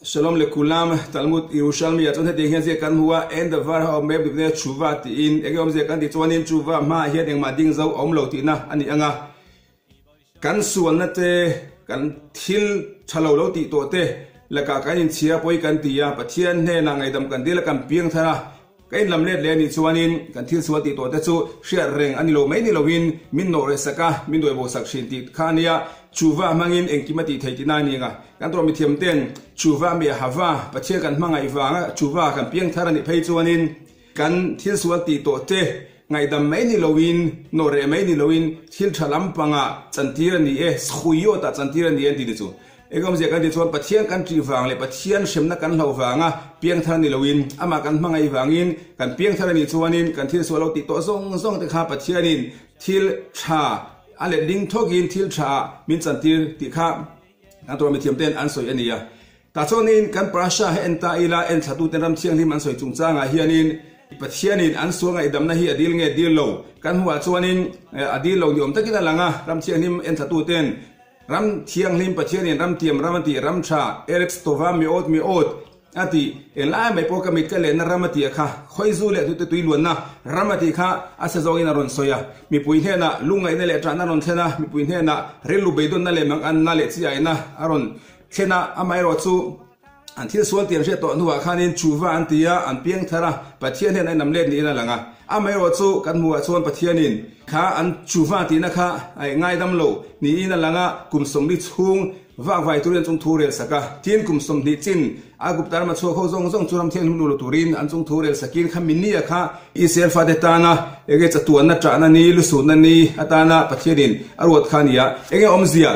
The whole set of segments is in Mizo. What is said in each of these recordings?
Shalom lekulam, Talmud Yerushalmi ah chuan hetiang hian ziak kan hmu a, En davar ha awm em dikna tshuva tiin enge awmzia kan tih chuanin tshuva hmaah hian engmah ding zo a awm lo tihna a ni ang a. Kan sualna te, kan thil tha lo lo tih tawh te lakah kan inchhia pawi kan ti a, Pathian hnenah ngaihdam kan dil a kan piang thar a, ka inlam let leh a nih chuanin kan thil sual tih tawh te chu hriat reng a ni lo mai ni loin min nawh reh sak a, min duai bo sak thin tih kha a nia, Chuva hmangin engkim a tih theih tihna a ni ang a. Kan tawh mithiam ten Chuva mi a hava, Pathian kan hmangaih vanga Chuva kan piang thar a nih phei chuanin Kan thil sual tih tawh te ngaihdam mai ni loin, nawh reh mai ni loin thil tha lampangah chantir a ni e, skhuyawtah chantir a ni e an ti ni chu. Engawmzia kan tih chuan Pathian kan ṭih vang leh Pathian hremna kan hlauh vanga piangthar ni loin, amah kan hmangaih vangin kan piangthar a nih chuanin kan thil sual lo tih tawh zawng zawng te kha Pathianin thil tha a let ding thawkin thil tha ah min chantir tih kha kan tawrh mithiam ten an sawi a ni a. Tah chuanin kan Prasha hi en ta ila, en thlatuten ram thianghlim an sawi chungchangah hianin Pathianin an sual ngaihdamna hi a dil nge dil lo? Kan hmuhah chuanin a dil lo ni awm takin a lang a, ram thianghlim en thlatuten ram thianghlim Pathianin ram tiam ram a tih ram tha Eretz Tova Me'od Me'od a tih englai mai pawh ka mit ka lehna ram a tih a kha khawizu leh tute tui luanna ram a tih kha a se zawngin a rawn sawi a, mipui hnenah lungngaihna leh ṭahna a rawn thlen a, mipui hnenah rilru beidawnna leh manganna leh chiaina a rawn Thlen a, amaherawh chu an thil sual tih an hriat tawh hnuah khanin Chuva an ti a, an piang thar a, Pathian hian a inam let niin a lang a. Amaherawh chu kan hmuhah chuan Pathianin kha an Chuva tihna kha a ngaidam lo niin a lang a, kum 40 chhung vakvai turin an chung thu rel sak a. Tin, kum 20 chin Aigupta rama chhuak ho zawng zawng chu ram thianghlim lu lo turin an chung thu rel sakin kha minia kha Israel fate tana enge chatuanna ṭahna ni, lusutna ni atana Pathianin a ruat kha a ni a. Enge awmzia?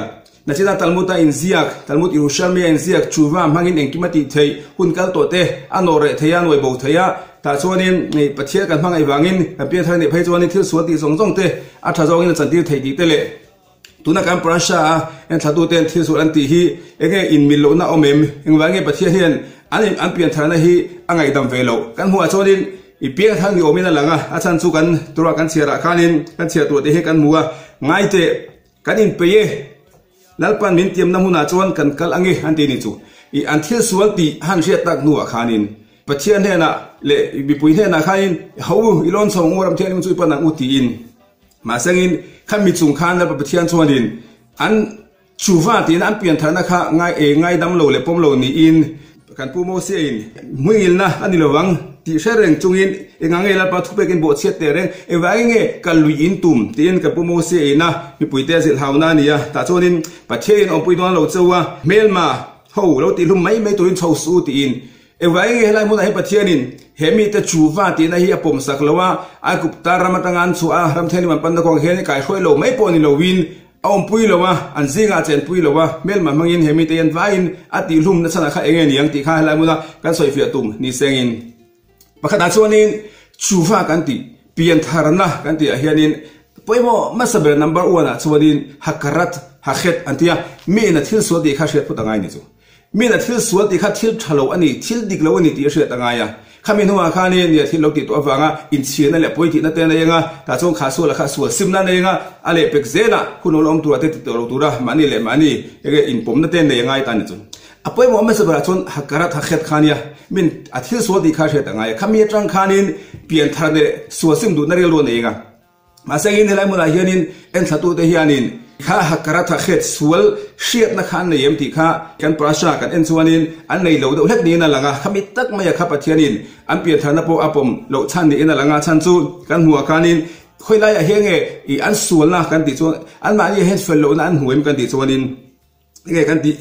Nachina Talmud a inziak, Talmud Yerushalmi a inziak, Tshuva hmangin engkim a tih theih, hun kal tawh te a nawh reh thei a, nuai bo thei a, tah chuanin Pathian kan hmangaih vangin kan pianthar a nih phei chuanin thil sual tih zawng zawng te a tha zawngin a chantir theih tih te leh tuna kan parasha a enthlatu ten thil sual an tih hi enge inmil lohna a awm em? Engvang nge Pathian hian an an piantharna hi a ngaihdam ve loh? Kan hmuhah chuanin i piangthar ni awmin a lang a, a chhan chu kan tura kan chhiarah khanin kan chhiar tur te hi kan hmu a, ngaiteh. Kan inpeih e, Lalpan min tiamna hmunah chuan kan kal ange an ti ni chu. I an thil sual tih han hriat tak hnuah khanin Pathian hnenah leh mipui hnenah khanin ho u, i lawn chho ang u, ram thianghlim chu i pan ang u tiin. Mahsengin kha mi chung khan Lalpa Pathian chuanin an chuva tiin an piantharna kha ngai e ngaidam lo leh pawm lo niin kan Pu Mosia in hmuingilna a ni lovang tih hre reng chungin Enga nge Lalpa thupekin bawhchhiat teh reng? Engvangin nge ka lui in tum? tiin ka Pu Mosia ina mipuite a zilh hauna a ni a. Tah chuanin Pathianin awmpui dawn lo cheu a, hmelma ho lo tihlum mai mai turin chho suh u tiin. Engvangin nge helai hmunah hian Pathianin he mite chuva tihna hi a pawmsak lo a, Aigupta ram atanga an chhuah a, ram thianghlim an panna kawngah hian kaihruai lo mai pawh ni loin a awmpui lo a, an zingah a chenpui lo a, hmelma hmangin he mite hian vaiin a tihlum na chhanah kha enge ni ang tih kha helai hmuna kan sawifiah tum ni sengin. Pakhatah chuanin chuva kan tih, piantharna kan tihah hianin pawimawh hmasa ber number one ah chuanin hakarat hakhet an ti a, miin a thil sual tih kha hriat phut a ngai ni chu. Miin a thil sual tih kha thil tha lo a ni, thil dik lo a ni tih a hriat a ngai a. Khami hnuah khanin nia thil lo tih tawh avanga inchhirna leh pawi tihna te a nei anga, tah chuan kha suala kha sual simna a nei anga, a lehpek zelah hun lo la awm turah te ti tawh lo tura mahni leh mahni enge inpawmna te nei a ngai ta ni chu. A pawimawh hmasa berah chuan Hakarat Hakhet kha nia, min a thil sual tih kha hriat a ngai a. Khami atang khanin pian thar leh sual sim duhna rilru a nei eng a. Mahse engin helai hmunah hianin enthlatute hianin kha Hakarat Hakhet sual hriatna kha an nei em tih kha kan parasha kan en chuanin an nei lo deuh hlek niin a lang a. Khami tak maia kha Pathianin an pian tharna pawh a pawm loh chhan niin a lang a. Chhan chu kan hmuhah khanin khawi laiah hian nge i an sualna kan tih chuan anmahni hian fel lohna an hmu em kan tih chuanin, Enge kan tih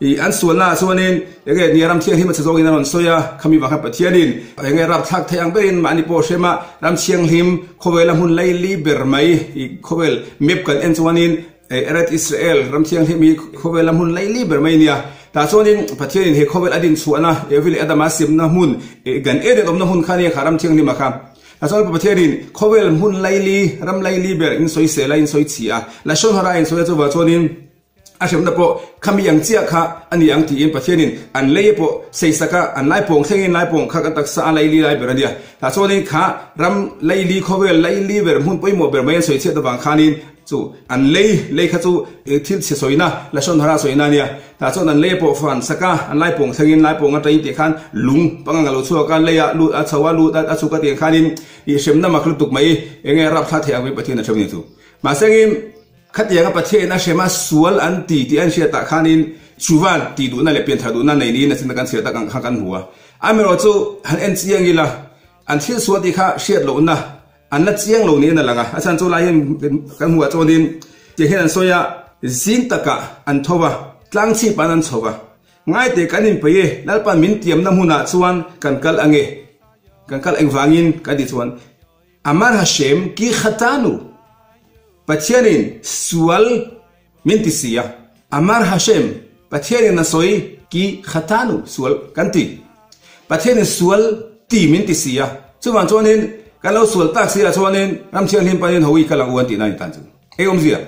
i an sualna ah chuanin enge nia ram thianghlim a chhe zawngin a rawn sawi a, khami vang khan Pathianin enge rapthlak theih ang berin mahni pawh hrem a, ram thianghlim khawvela hmun laili ber mai i khawvel map kan en chuanin Eretz Israel ram thianghlim hi khawvela hmun laili ber mai nia. Tah chuanin Pathianin he khawvel a dinchhuahna Evi leh Adama siamna hmun Gan Eden awmna hmun kha nia kha ram thianghlim a kha. A chuan Pathianin khawvel hmun laili, ram laili ber in sawi sel a, in sawi chhi a, Lashon Hara in sawi a, chuvah chuanin a hremna pawh khami ang chiah kha a ni ang tiin Pathianin an lei pawh seisak a, an laipawng thlengin laipawng kha kan taksa a laili lai ber a nia. Tah chuanin kha ram laili, khawvel laili ber hmun pawimawh ber mai an sawi chhiat avang khanin. Chu an lei lei kha chu thil chhe sawina, lashon hara sawina a nia. Tah chuan an lei pawh fan sak a, an lai pawng thlengin lai pawng atangin tih khan lung pangang a lo chhuak a, leia lut a chho a, lut a chhuk a tih khanin ih hremna mak lutuk mai eng nge rapthla theih ang mai Pathian a hrem ni chu. Mahsengin khatianga Pathianin a hrem a, sual an ti tih an hriatah khanin chuvan tih duhna leh pianthar duhna nei niin a chinna kan chhiar tak ang kha kan hmu a. Amaherawhchu han en chiang ila an thil sual tih kha hriat lohna An la chiang lo niin a lang a, a chhan chu lai hian kan hmuh ah chuanin tiang hian an sawi a, zing takah an tho a, tlang chhip an an chho a, ngaite kan inpeih e, Lalpan min tiamna hmunah chuan kan kal ange, kan kal engvangin kan tih chuan Amar Hashem ki khatanu, Pathianin sual min ti si a, Amar Hashem, Pathianin a sawi ki khatanu, sual kan ti. Pathianin sual ti min ti si a, chuvang chuanin kan lo sual tak si ah chuanin ram thianghlim panin hawi kal ang u an tihna a ni tan chu. Eng awmzia?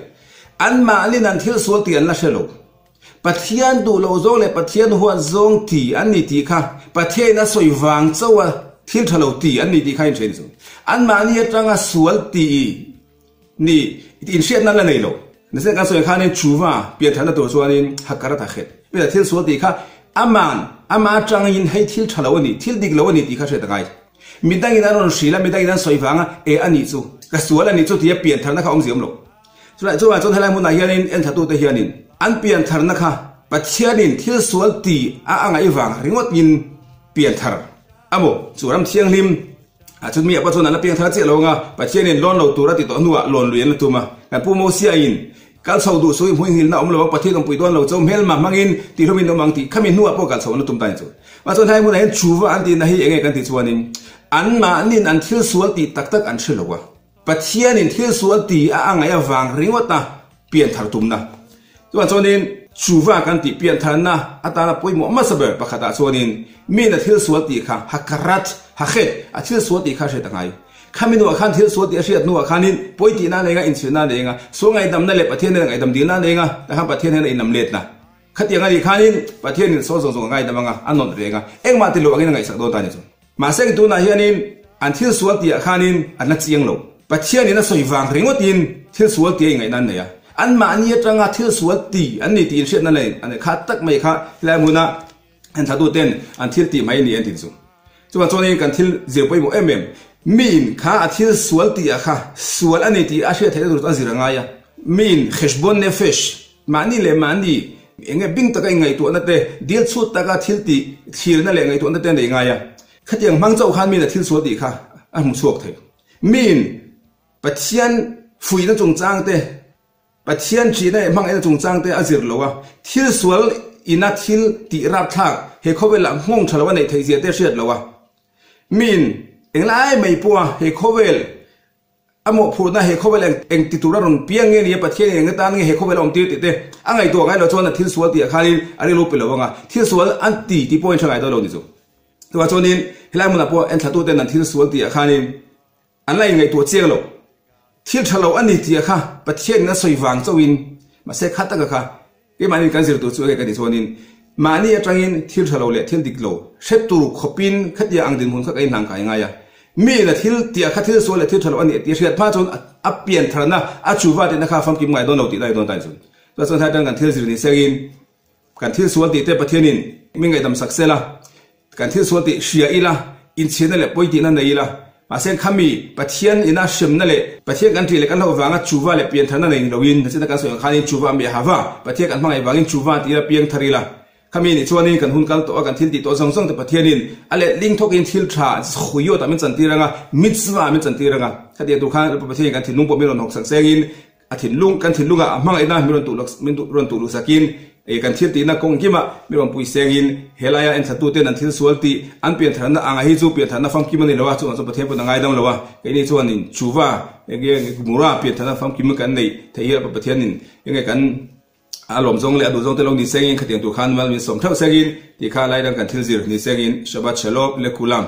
Anmahnin an thil sual tih an la hre lo. Pathian duh loh zawng leh Pathian huat zawng ti an ni tih kha Pathianin a sawi vang chauha thil tha lo ti an ni tih kha a inhre ni chu. Anmahni atanga sual ti Ni, inhriatna la nei lo. Nise kan sawi khanin chuva piantharna tur chuanin hakarat a khet. Pela thil sual tih kha aman, ama atangin hei thil tha lo a ni, thil dik lo a ni tih kha hriat a ngai. Midangin an rawn hrilh a, midangin an sawi vang a, e a nih chu, ka sual a nih chu tia piantharna kha awmzia awm lo. Chulai chuvang chuan helai hmunah hianin enthatute hianin an piantharna kha Pathianin thil sual ti a a ngaih vang ringawtin pianthar a maw? Chu ram thianghlim Ah chutmi apa chuan an la piang thar chiah lo anga Pathianin lawn lo tur a ti tawh hnuah lawn lui an la tum a. Kan Pu Mosiain kal chho duh suih hmuinghilna awm lo ang Pathian awmpui dawn lo cho hmelma hmangin tihlumin awm ang tih khami hnuah pawh kal chho an la tum ta ni chu. Mah chuan helai hmunah hian chuva an tihna hi enge kan tih chuanin anmahnin an thil sual tih tak tak an hre lo a. Pathianin thil sual ti a a ngaih avang ringawt a pianthar tumna. Chuan chuanin chuva kan tih piantharna atana pawimawh hmasa ber pakhatah chuanin miin a thil sual tih kha hakarat, hakhet, a thil sual tih kha a hriat a ngai. Khami hnuah khan thil sual tih a hriat hnuah khanin pawi tihna a nei anga, inchhirna a nei anga, sual ngaihdamna leh Pathian nen ngaihdam dilna a nei anga, takhan Pathian hian a inlam letna. Khatiang a nih khanin Pathianin sual zawng zawng a ngaidam anga, a nawt reng a, engmah ti lo angin a ngaihsak dawn ta a ni chu. Mahse tunah hianin an thil sual tihah khanin an la chiang lo. Pathianin a sawi vang ringawtin thil sual tia ingaihna an nei a. Anmahni atanga thil sual ti an ni tih inhriatna nei an nei kha tak mai kha helai hmuna an thlahtuten an thil tih mai ni an ti chu. Chuvang chuanin kan thil zir pawimawh em em, miin kha a thil sual tihah kha sual a ni tih a hriat theihna tur chu a zir a ngai a. Miin cheshbon nefesh Mahni leh mahni eng nge bing taka inngaihtuahna te, dil chhut taka thil tih thlirna leh ngaihtuahna te a nei ngai a. Khatiang hmang chauh khan miin a thil sual tih kha a hmu chhuak thei. Miin Pathian fuihna chungchang te, Pathian ṭihna leh hmangaihna chungchang te a zir lo a, thil sual ina thil tih rapthlak he khawvelah nghawng ṭha lo a neih theih zia te a hriat lo a. Miin englai mai pawha he khawvel A mawhphurhna he khawvel eng eng ti tura rawn piang nge ni a, Pathian in eng atan nge he khawvel a awm tir tih te a ngaihtuah ngai lo chuan a thil sual tih ah khanin a rilru pe lo ang a, thil sual an ti tih pawhin hre ngai dawn lo ni chu. Chuvang chuanin helai hmunah pawh enthlatu ten an thil sual tih ah khanin an la inngaihtuah chiang lo. Thil tha lo a ni tih ah kha Pathian in a sawi vang chauhin mahse kha taka kha Keimahni kan zir tur chu enge ka tih chuanin mahni atangin thil tha lo leh thil dik lo hre tur khawpin khatia ang dinhmun kha ka inhlang kai ngai a. Mi ina thil tiah kha thil sual leh thil tha lo a nih tih hriat hma chuan a pian tharna a chuva tihna kha famkim ngai dawn lo tih lai dawn ta ni chu. Chuan chuan tlai atang kan thil zir ni sengin kan thil sual tih te Pathianin min ngaihdam sak sela Kan thil sual tih hria ila, inchhirna leh pawi tihna nei ila, mahse khami Pathian ina hremna leh Pathian kan ṭih leh kan hlauh vanga chuva leh piantharna nei ni loin, nachina kan sawi ang khanin chuva a miah hava, Pathian kan hmangaih vangin chuva ti ila piangthar ila. Khami nih chuanin kan hun kal tawh a, kan thil tih tawh zawng zawng te Pathianin a letling thawkin thil ṭha zkhuyot ah min chantir anga, mitzvah ah min chantir anga, khatiang tur khan Pathianin kan thinlung pawh min rawn hawksak sengin, A thinlung, kan thinlungah a hmangaihna min rawn tuh min rawn tuh luh sakin, kan thil tihna kawng engkimah min rawn pui sengin, helaia enthlattuten an thil sual tih an piantharna anga hi chu piantharna famkim a ni lo a, chuvang chuan Pathian pawn a ngaidam lo a, keini chuanin chuva enge mura piantharna famkim kan neih theih hi Pathianin enge kan a lawm zawng leh a duh zawng te lo ni sengin khatiang tur khan mal min sawm theuh sengin tih kha laidang kan thil zir ni sengin Shabbat Shalom le Kulam.